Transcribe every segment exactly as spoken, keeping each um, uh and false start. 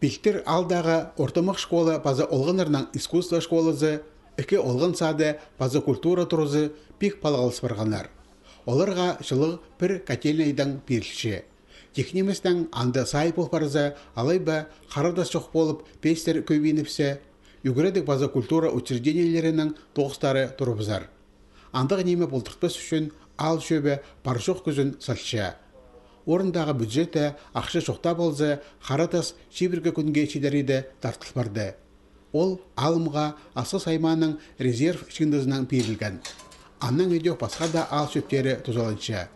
Пилтір аалдағы ортымах школа паза олғаннарның искусство школазы, ікі олған сады паза культура турызы пик палғалыс парғаннар. Оларға чылығ пір котельнайдаң пирілче. Тик ниместең анда сай пол парза, алай ба хара тас чох полып, пестер кӧбиніпсе, ӱгредіг паза культура учреждениелерінің тоғыстары турыбызар. Андағ ниме полтыртпас ӱчӱн аал чӧбі пар-чох кӱзін салча. Орындағы бюджетте ахча чохта полза, хара тас чибіргі кӱнге чидер иді тартыл парды. Ол алымға Асхыс аймааның резерв чыындызынаң пирілген. Аннаң ідӧк пасха даа аал чӧптері тузаланча.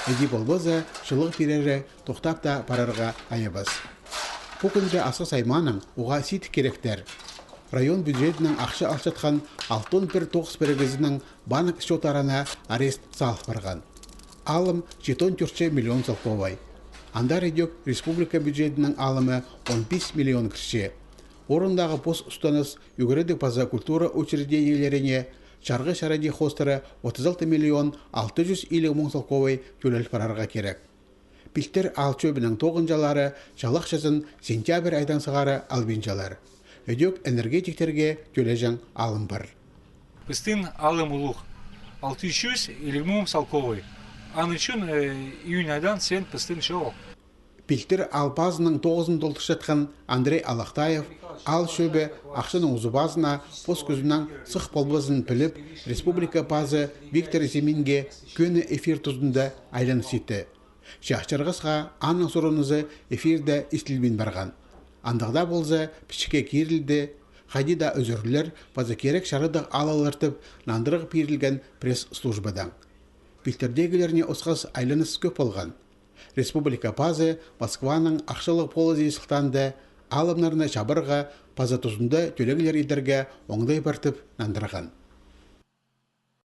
Іди полбаза, чылығ пирері тохтап таа парарға айабас. Пу кӱнде Асхыс аймааның уғаа сидік киректер. Район бюджетінең ахча алчатхан алтон пір тоғыс пірігізінің банк счёттарына арест салып парған. Алым читон тӧртче миллион салковай. Андар ідӧк республика бюджетінің алымы он пис миллион кірче. Орындағы пос устаныс ӱгредіг паза культура учреждениелеріне чарғы чаради хоостыра отыс алты миллион алты чӱс илиг муң салковай тӧлел парарға кирек. Пилтір аал чӧбінің тоғынҷылары чалахчазын сентябрь айдаң сығара албинчалар. Ідӧк энергетиктерге тӧлеҷең алым пар. Пістің алым улуғ, алты чӱс илиг муң салковай. Аны ӱчӱн, э, июнь айдаң сен пістің чоғыл. Пилтір аал пазының тоғызын толдырчатхан Андрей Алахтаев аал чӧбі ахчаның узубазына пос кӱзінең сых полбазын піліп, республика пазы Виктор Зиминге кӧні эфир тузында айланыс итті. Чахчырғасха, аның сурынызы эфирде истілбин парған. Андағ даа полза, пічікке кирілді, хайди даа ӱзӱрлер паза кирек чарадығ алалар тіп нандырығ пирілген пресс-службадаң. Пилтірдегілеріне осхас айланыс кӧп полған. Республика пазы Москваның ахчалығ полызии сылтаанда алымнарны чабарға паза тузында тӧлеглер идерге оңдай пар тіп нандырған.